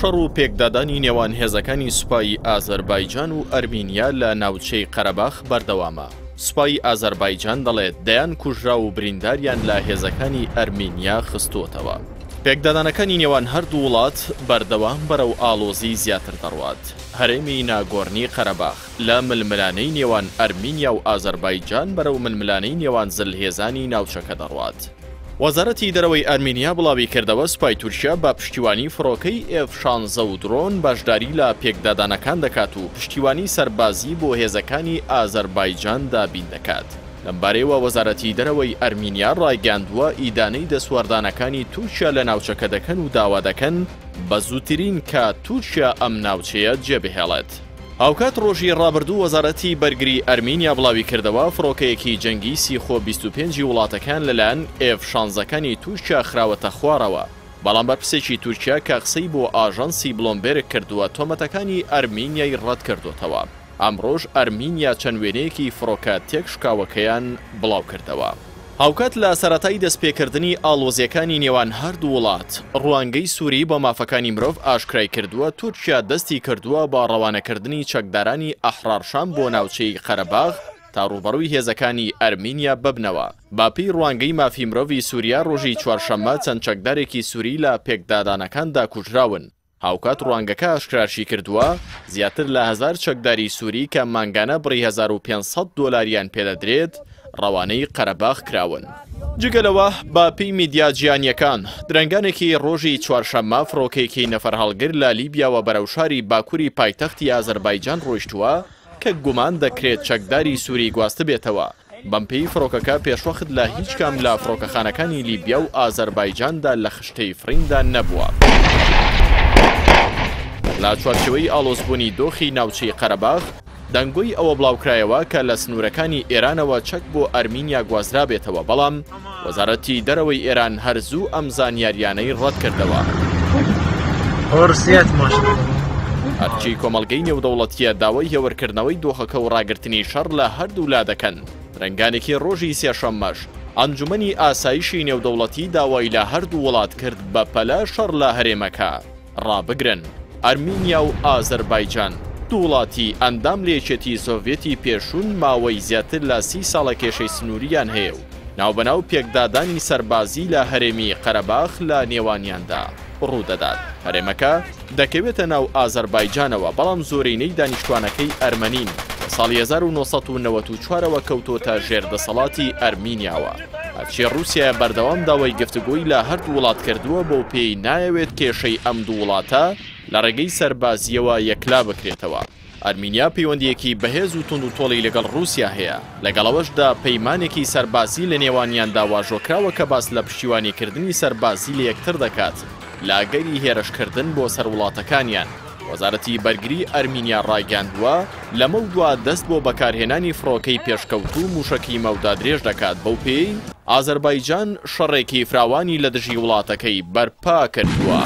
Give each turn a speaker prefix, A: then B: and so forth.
A: شەڕ و پێکدادانی نێوان هێزەکانی سوپای ئازەربایجان و ئەرمینیا لە ناوچەی قەرەباخ بەردەوامە. سوپای ئازەربایجان دەڵێت دەیان کوژراو و برینداریان لە هێزەکانی ئەرمینیا خستووەتەوە. پێکدادانەکانی نێوان هەردوو وڵات بەردەوام بەرەو ئاڵۆزی زیاتر دەڕوات. هەرێمی ناگۆرنی قەرەباخ لە ململانێی نێوان ئەرمینیا و ئازەربایجان بەرەو ململانێی نێوان زلهێزانی ناوچەکە دەڕوات. وەزارەتی دەرەوەی ئەرمینیا بڵاویکردەوە، سوپای تورکیا بە پشتیوانی فڕۆکەی ئێف شانزە و درۆن بەشداری لە پێکدادانەکان دەکات و پشتیوانی سەربازی بۆ هێزەکانی ئازەربایجان دابین دەکات. لەمبارەیەوە وەزارەتی دەرەوەی ئەرمینیا ڕایگەیاندووە، ئیدانەی دەستوەردانەکانی تورکیا لە ناوچەکە دەکەن و داوا دەکەن بە زووترین کات تورکیا ئەم ناوچەیە جێبهێڵێت. هاوکات ڕۆژی ڕابردوو وەزارەتی بەرگری ئەرمینیا بڵاویکردەوە، فڕۆکەیەکی جەنگی سیخۆ 25 ی وڵاتەکەیان لەلایەن ئێف شانزەکانی تورکیا خراوەتە خوارەوە، بەڵام بەرپرسێکی تورکیا کە قسەی بۆ ئاژانسی بلۆمبێرگ کردووە تۆمەتەکانی ئەرمینیای ڕەتکردۆتەوە. ئەمڕۆش ئەرمینیا چەند وێنەیەکی فڕۆکە تێکشکاوەکەیان بڵاوکردەوە. هاوکات لە سەرەتای دەستپێکردنی ئاڵۆزییەکانی نێوان هەردوو وڵات، ڕوانگەی سوری بۆ مافەکانی مرۆڤ ئاشکرایکردووە، تورکیا دەستی کردووە بە ڕەوانەکردنی چەکدارانی ئەحرار شام بۆ ناوچەی قەرەباغ تا ڕووبەڕووی هێزەکانی ئەرمینیا ببنەوە. بەپێی ڕوانگەی مافی مرۆڤی سوریا، ڕۆژی چوارشەممە چەند چەکدارێکی سوری لە پێکدادانەکاندا کوژراون. هاوکات ڕوانگەکە ئاشکراشیکردووە، زیاتر لە هەزار چەکداری سوری کە مانگانە بڕی 1500 دۆلاریان پێدەدرێت، ڕەوانەی قەرەباخ کراون. جگە لەوە، بە پێی میدیا جیهانییەکان، درەنگانێکی ڕۆژی چوارشەممە فڕۆکەیەکی نەفەرهەڵگر لە لیبیاوە بەرەو شاری باکوری پایتەختی ئازەربایجان ڕۆیشتووە کە گومان دەکرێت چەکداری سوری گواستبێتەوە. بەم پێی فڕۆکەکە پێشوەخت لە هیچ کام لە فڕۆکەخانەکانی لیبیا و ئازەربایجاندا لە خشتەی فڕیندا نەبووە. لە چوارچێوەی ئاڵۆزبوونی دۆخی ناوچەی قەرەباخ، دەنگۆی ئەوە بڵاوکرایەوە کە لە سنوورەکانی ئێرانەوە چەک بۆ ئەرمینیا گوازرابێتەوە، بەڵام وەزارەتی دەرەوەی ئێران هەر زوو ئەم زانیاریانەی ڕەتکردەوە. هەرچی کۆمەڵگەی نێودەوڵەتییە داوای هێورکردنەوەی دۆخەکە و ڕاگرتنی شەڕ لە هەردوولا دەکەن، درەنگانێکی ڕۆژی سێشەممەش ئەنجومەنی ئاسایشی نێودەوڵەتی داوای لە هەردوو وڵات کرد بەپەلە شەڕ لە هەرێمەکە ڕابگرن. ئەرمینیا و ئازەربایجان، دوو وڵاتی ئەندام لە یەکێتی سۆڤیەتی پێشوون ماوەی زیاتر لە سی ساڵە کێشەی سنوورییان هەیە و ناوبەناو پێکدادانی سەربازی لە هەرێمی قەرەباخ لە نێوانیاندا ڕوودەدات. هەرێمەکە دەکەوێتە ناو ئازەربایجانەوە، بەڵام زۆرینەی دانیشتوانەکەی ئەرمەنین، لە ساڵی 1994 ەوە کەوتۆتە ژێر دەسەڵاتی ئەرمینیاوە. هەرچی ڕووسیایە بەردەوام داوای گفتوگۆی لە هەردوو وڵات کردووە بەو پێی نایەوێت کێشەی ئەم دوو وڵاتە لە ڕێگەی سەربازییەوە یەکلا بکرێتەوە. ئەرمینیا پەیوەندییەکی بەهێز و توندوتۆڵی لەگەڵ ڕووسیا هەیە، لەگەڵ ئەوەشدا پەیمانێکی سەربازی لە نێوانیاندا واژۆکراوە کە باس لە پشتیوانیکردنی سەربازی لە یەکتر دەکات لە ئەگەری هێرشکردن بۆ سەر وڵاتەکانیان. وەزارەتی بەرگری ئەرمینیا ڕایگەیاندووە، لەمەودوا دەست بۆ بەکارهێنانی فڕۆکەی پێشکەوتوو و مووشەکی مەودا درێژ دەکات، بەو پێیەی ئازەربایجان شەڕێکی فراوانی لە دژی وڵاتەکەی بەرپا کردووە.